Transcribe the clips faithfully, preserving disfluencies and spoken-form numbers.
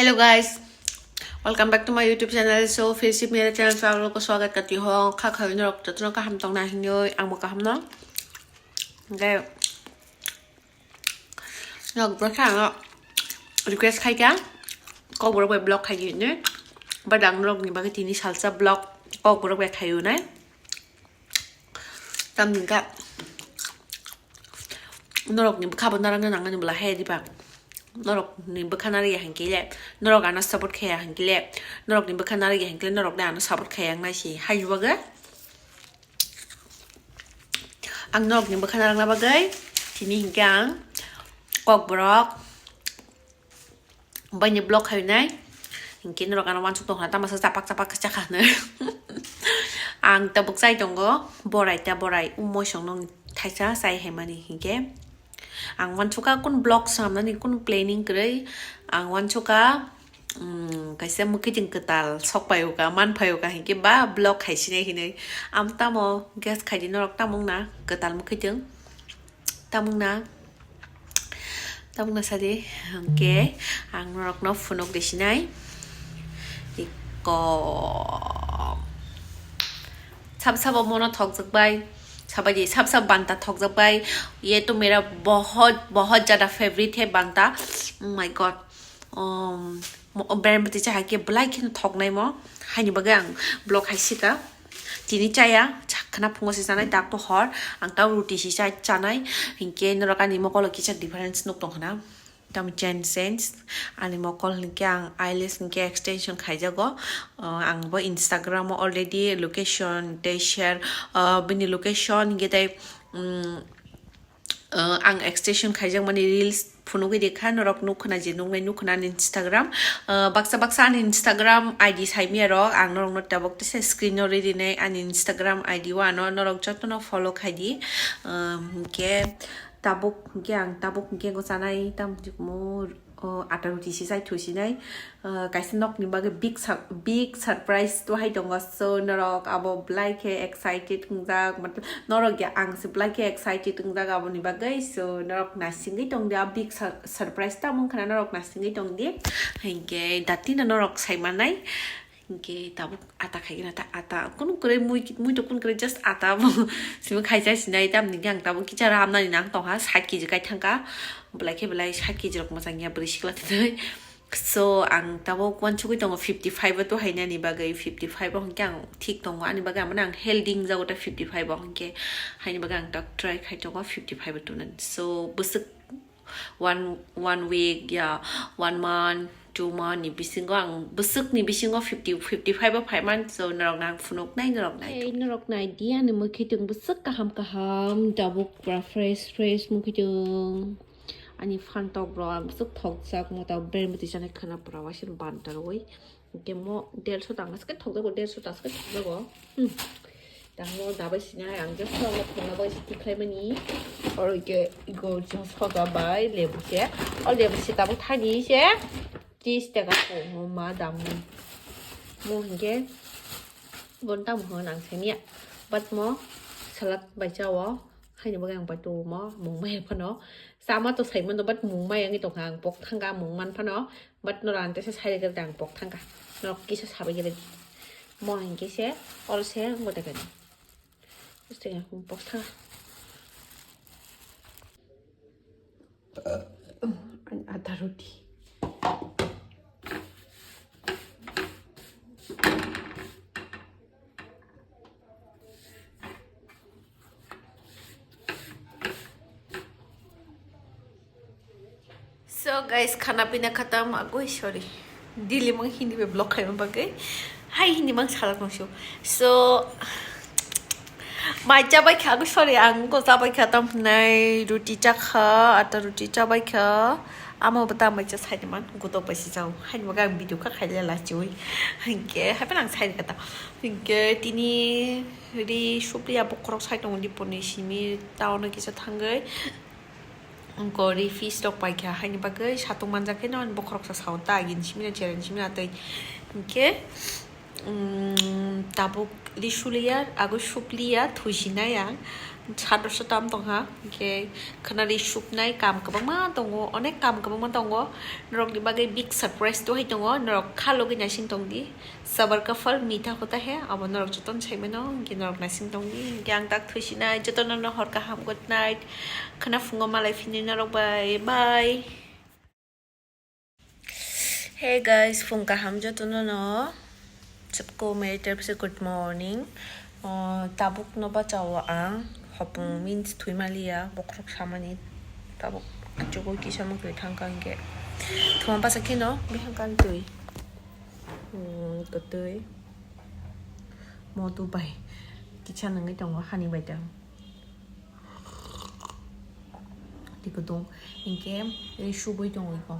Hello guys, welcome back to my YouTube channel. So, फिर से मेरे channel पे आप लोगों को स्वागत करती हूँ। Kha kha norok jotono kaham tongna hinwi, ang bo kaham no. Hingke norok bwkha no request khai kha, kokborok bai vlog khai di hinwi. But ang norok ni bagwi tini salsa vlog kokborok bai khai nai. Tamni hingke norok ni bwkha bo narwkna nangani bwla hai diba? Norok ni bwkha narwk ya hinkhe le, norok ano support khaya hinkhe le, norok ni bwkha narwk ya hinkhe le, norok le ano support khaya wngnai se hai bagwi. Ang norok ni bwkha narwkna bagwi tini hinkhe ang kokborok baini vlog khai nai. Hinkhe norok ano uansuk tongkha, tamo sa chapak chapak khe chakha hinwi. Ang tabuk chai tongo, borai ta borai, o moisong no thaisa chai hai mani hinkhe. Ang uansukha kunu vlog swnamnani kunu planning kwrwi. Ang uansukha, um, kaisa mwkhwtwng kwtal sok phaio ka, man phaio ka hinkhe ba vlog khai sinai hinwi. Am tamo guess khai di norok tamo wngna kwtal mwkhwtwng? Tamungna, tamungna sadi, hingke ang norokno phunuk di sinai. Iko. Sab sabo mono thokjak bai, sabaidi sab sab banta thokjak bai. Ye to mera bahut, bahut jada favorite hai banta. Oh my God. Um, mo-, berem bwtwi cha hai khe belai kheno thoknai mo. Haini bagwi ang vlog hai sika. Tini chaya, cha-, khna phungo se chanai, dak to hor. Ang tamo ruti se cha-, chanai. Hinkhe norok ani mokolo kisa difference nuk tong khna. Tamo change, change. Ani mokol hinkhe ang eyelash hinkhe extension khaijago. Uh, ang bo Instagram o already location tei share, uh, bini location hinkhe tei, um, uh, ang extension khaijakmani reels phunugwi rikha, norok nukhwna je nuknai nukhwna ani Instagram. Uh, baksa baksa ani Instagram I D saimiyarok, ang norokno tabuk tesa screen o rinai ani Instagram I D o ano norok jotono follow khaidi. Uh, hinkhe tabuk hinkhe ang tabuk hinkhe gochanai tamo O, ata ruti si chai thusinai. Ah, kaisa nokni bagwi big sur-, big surprise to hai tongo. So, norok abo belai khe excited wngjak. Matlab, norok ya ang se belai khe excited wngjak aboni bagwi. So, norok nasingwi tongdi, a big sur-, surprise tamo wngkha na norok nasingwi tongdi. Hinkhe, datino norok sai manai. Hinkhe tabuk ata khaigena ta ata. Kunu kwrwi mui, mui to kunu kwrwi just ata bo simi khaisa sinai tamni hwnkhe ang tabuk kisa ramnani nang tongkha sat kg kai thangkha. Belai khe belai sat kg rok mwchang ya bwrwi sikla twi. So ang tabuk uansugwi tongo fifty five o to hainani bagwi, fifty five o hwnkhe ang thik tongo ani bagwi, amano ang healthy wngjago ta fifty five o hwnkhe haini bagwi ang ta try khai tongo fifty five o tonani. So bwswk one, one week ya one month, two month ni bisingo ang bwswk ni bisingo fifty, fifty five o phaiman, so norok nang phunuk nai norok nai. Ei norok nai di ani mwkhwtwng bwswk kaham kaham tabuk pura fresh fresh mwkhwtwng ani phantok rok ang bwswk thokjak mo tabuk berem bwtwi chanai khwna pura waisa ban tarwi. Hinkhe mo derso taka se thokjago, derso taka se thokjago. Hmm. Tamo dabai sinai ang je phone phone bai si tikhlai mani. Oro ke go jing soda bai lebu se. O lebu se tamo thani se. Tis taka ko ma dam. Mo hinkhe bon tamo hwn ang sania. But mo salad bai chawo. Haini bagwi ang bai tumo mung mai phano. Sama to sai mano, but mung mai ang tongkha ang pok thangka mung man phano. But norok ang tesa sai rega ang pok thangka. Norok kisa sabai rega. Mo hinkhe se, oro se, mo teka di. Oro se, pok thangka. Ani ata ruti. So guys, khana pina khatam agoi, sorry. Daily mang Hindi bai vlog khaima bagwi. Hai Hindi mang salak nang sio. So, mai chabai kha agoi, sorry, ang go chabai kha tam nai ruti chakha, ata ruti chabai kha. Amo bata mai cha sai man, gotok bai si chao. Hai ma ga video kha khai la la chiwi. Hingke, hai pa nang sai kata. Hingke tini ri supli abo khorok sai tong di poni simi town o kisa thangwi. Angko ri fish rok paikha, haini bagwi satung manjak khe no, ani bokhorok sa sao ta, agini simi na, cherani simi na tei. Hingke, um, tabuk ri suliya, agwi supliya, thuisinai ang. Sat rok tam tongha, hingke khwnari suknai kam kwbangma tongo, onek kam kwbangma tongo. Norokni bagwi big surprise to hai tongo, norok kha logwi naising tongdi. Sabar kafal mitha hota hai, abo norok jotono saimano, hingke norok naising tongdi. Hingke ang tak thwisinai, jotono no hor kaham, good night. Khwna phungo malai phini norok bai, bye. Hey guys, phung kaham jotono no. Chapko me terpse good morning. Oh, tabuk no bachao ang. Hopung means thui maliya, bokrok samani. Tabuk achugo kisa mukwi thangka hingke. Thuma basa khe no, bihang kan tui. Hmm, kotui. Motu bai. Kisa nangwi tongo hani bai tang. Twi kutung hingke, tei subui tongo iko.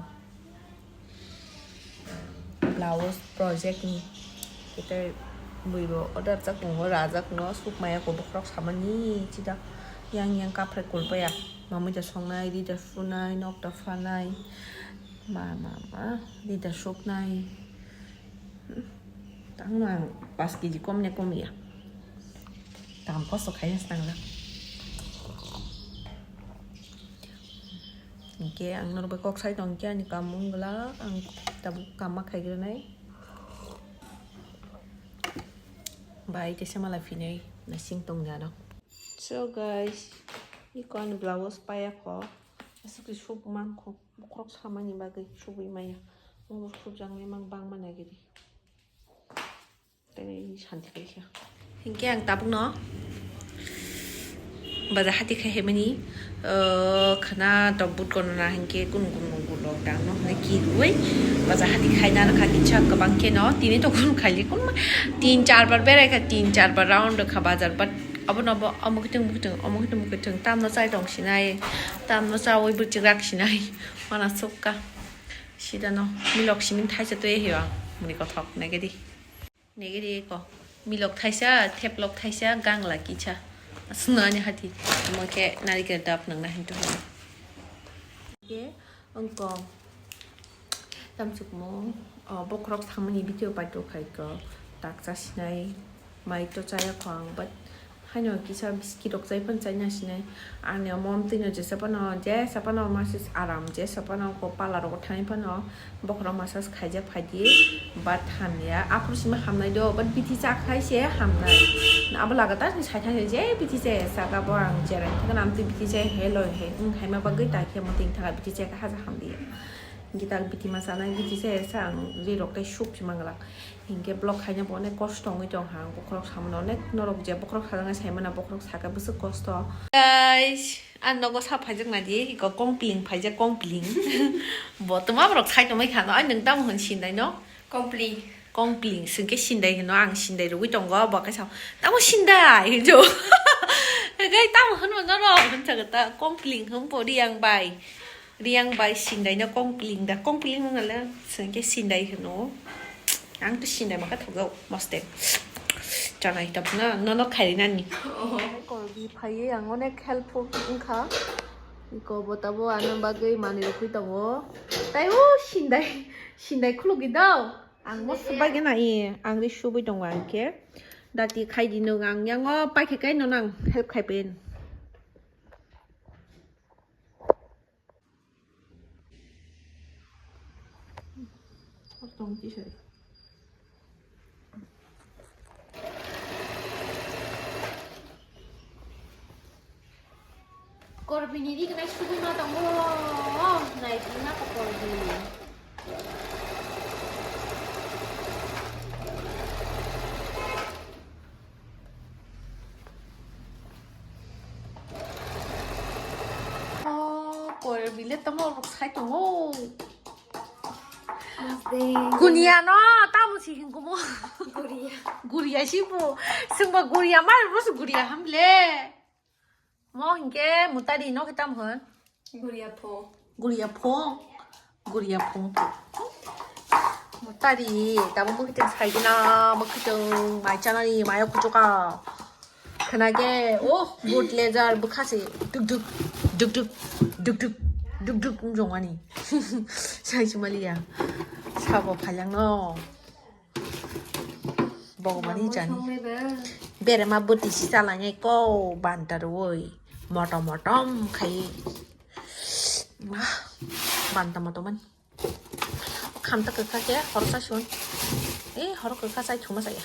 Blouse project ni. Tei bui bo order jak tongo, rajak no, suk maya ko bokhorok samani, chida yang yang kaphre kulpaya. Mamui da songnai, ri da sunai, nok da phanai. Ma, ma, ma, ri da suknai. Tangno ang pas kg kom ne kom ya. Tam kosto khaina snang jak. Hingke ang norok bai kok sai tong khe ani kam wng glak, ang tabuk kam ma khai gwnai. Bai teisa mala phinai naising tong jano. So guys, iko ani blouse paya kho. Aswk khe suk man kho, bokhorok samani bagwi subui maya. Omo sukjaknai mang bangma nagiri. Tei santi khe khe. Hingke ang tabukno baja hati khai hemani, uh, khana tok but kono na hingke kun kun kun kun rok dang no hingke ki rui baja hati khai na kha kicha kwbang khe no tini to kun khai kun tin char bar berai kha, tin char bar round kha bajar, but abo no bo amo kitung butung, amo kitung butung tam no chai tong sinai, tam no chawi buchik rak sinai, mana sukka. Sida no milok sining thaisa twi hiwa muni kothok nagedi. Negeri ko. Milok thaisa, theplok thaisa, gangla kisa. Aswkno ani hati. Omo khe narikel dap nangna hintu. Khe wngkong. Tamsukmo, o, bokhorok samani video paito khaiko. Taksa sinai, mai to chaya kho ang, but haino kisa biskit rok chai phano chaina sinai. Ani omo omtwino jesa phano, jesa phano masis aram, jesa phano ko pala rogo thangwi phano. Bokhorok massage khaijak phaidi, but hamya. Aphuru sima hamnai do, but bithi chak khai se hamnai. Abo lagatar ni sai thang je bithi se saka bo ang cherai thang am twi bithi se he loi he, wng hai ma bagwi ta khe mo ting thang bithi se ka haja hamdi. Gita bithi ma sanai bithi se sa ang ri rok tei sup si manglak. Hinkhe block khaina bo onek kosto wngwi tong ha, bokhorok samano onek norok je bokhorok sajaknai sai mana bokhorok saka bwswk kosto. Guys. Ang nogo sa phaijak nai di, iko kongpling phaijak, kongpling. Bo tongma borok sai tongmai kha no, ai nwng tamo hwn sindai no? Kongpling. Kongpling, swngkhe sindai hwno, ang sindai rwgwi tongo, bo khe sao, "Tamo sindai?" hinjo. Gai tamo hwnma norok, hwnsa khe ta kongpling hwn bo Riyang bai. Riyang bai sindai no kongpling da, kongpling hwn le swngkhe sindai hwno. Ang to sinai maka thogo moste. Chanai tap na, no, no, khairi nani. Korbi phaiye ang onek helpful wngkha. Iko bo tabo ano bagwi manwi rwkwi tongo. Tai o sindai, sindai khulugwi dao. Ang mo swbagwi na i, ang ri subui tongo ang khe. Dati khai di nwng ang yango paikhe kai no nang help khai pen. Korbini ri gwnai sugui ma tongo, nai di ma ko korbi. Oh, koi bile tamo rok sai tongo. Kunia no, tamo si hingkumo. Guria. Guria si bo. Sengba guria, mar bro si guria hamle. Mo hingke mutari no kitam hon. Guria pho. Guria pho. Guria pho. Mutari, tamo mukiteng saigina, mukiteng mai chanani, mayo kuchuka. Khenage, oh, good leather, bwkhasi, duk duk, duk duk, duk duk, duk duk, wng jongani. Sai chumaliya. Sabo phailangno. Bogmani jani. Berema bwtwi si chalainai ko banta rwui motom motom khai. Ah, banta motom mani. Khamta kwkha khe horo chasun. Eh, horo kwkha chai thuma chaya.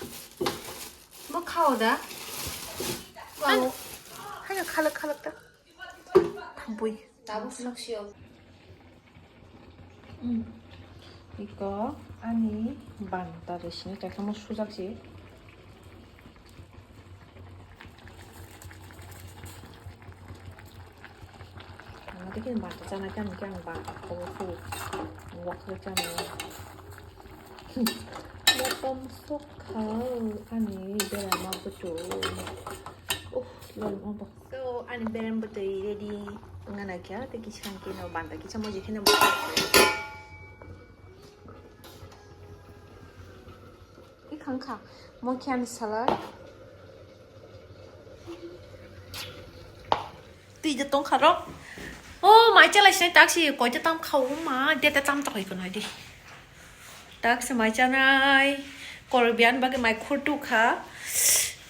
Bo khao da? Khao. Haino khalak khalak ta. Thampui. Tabuk suk sio. Iko ani banta rwsini kaisa mo sujak si. Ang tei khe banta chana khe ang khe ang banta khobo khu wak khe chana. Motom sok kha ani berama bwtwi. Uh, lol obo. So ani berama bwtwi ready wngna khe tei kisa ang khe no banta kisa moji khe no. Ikhang kha mo khe ani salad. Twi da tong kha rok. O mai chalai sinai tak si koi ta tam kha o ma de ta tam ta koi ko nai di. Tak si mai chanai. Kor bian ba ke mai khur tu kha.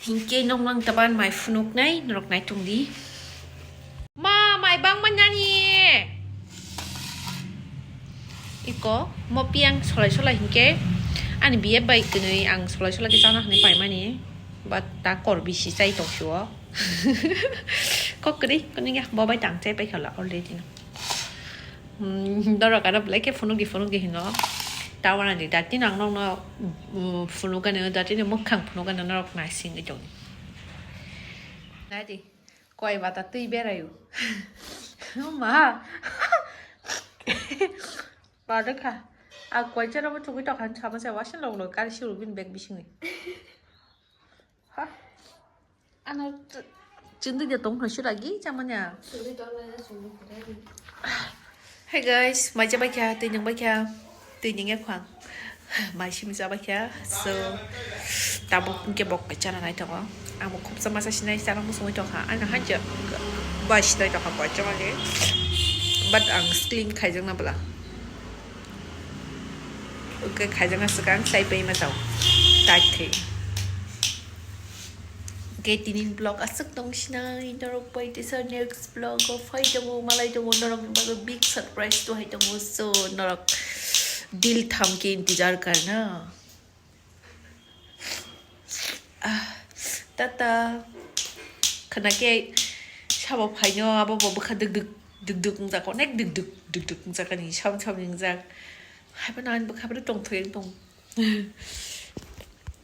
Hinkhe nong nang taban mai phunuk nai norok nai tung di. Ma mai bang ma nani. Iko mo piang solai solai hinkhe ani biye bai kwnwi ang solai solai khe chana hwnwi paimani. But ta kor bisi chai tong si o. Kok kwrwi, kwrwi ya, bo bai tang chai paikha la already no. Hmm, doro kara belai khe phunuk di, phunuk di hino. Tawana di, dati nang nong no, mm, phunuk gani, dati ni mwkhang phunuk gani norok naising di tong. Nai di, koi bata twi berayo. Ma. Bata kha. A koi chara bo chugui tokhan sama se wasin log log kari siru bin bag bisingni. Ha. Ano chindi dia tong hasu lagi chamanya. Hey guys, mai cha baikha, twi nang baikha, twi nang ekhwang. Mai simi cha baikha. So tabuk ke bok chana nai tongo. Amo khub sama sa sinai chana musung tokha. Ana hanja ba sinai tokha ba chamanya. But ang clean khaijak na bla. Oke, khaijak na swkang sai pai ma tau. Tak khe. Oke, tinin vlog aswk tong sinai norok bai tesa next vlog o phai tongo, malai tongo norok ni bagwi big surprise to hai tongo. So norok dil tham ke intizar karna. Ah, tata. Khana ke sabo phaino abo bo bwkha duk duk, duk duk wngjak, onek duk duk, duk duk wngjak ani, sam sam wngjak. Haiphano ani bwkha bwrwi tongthoi wng tong.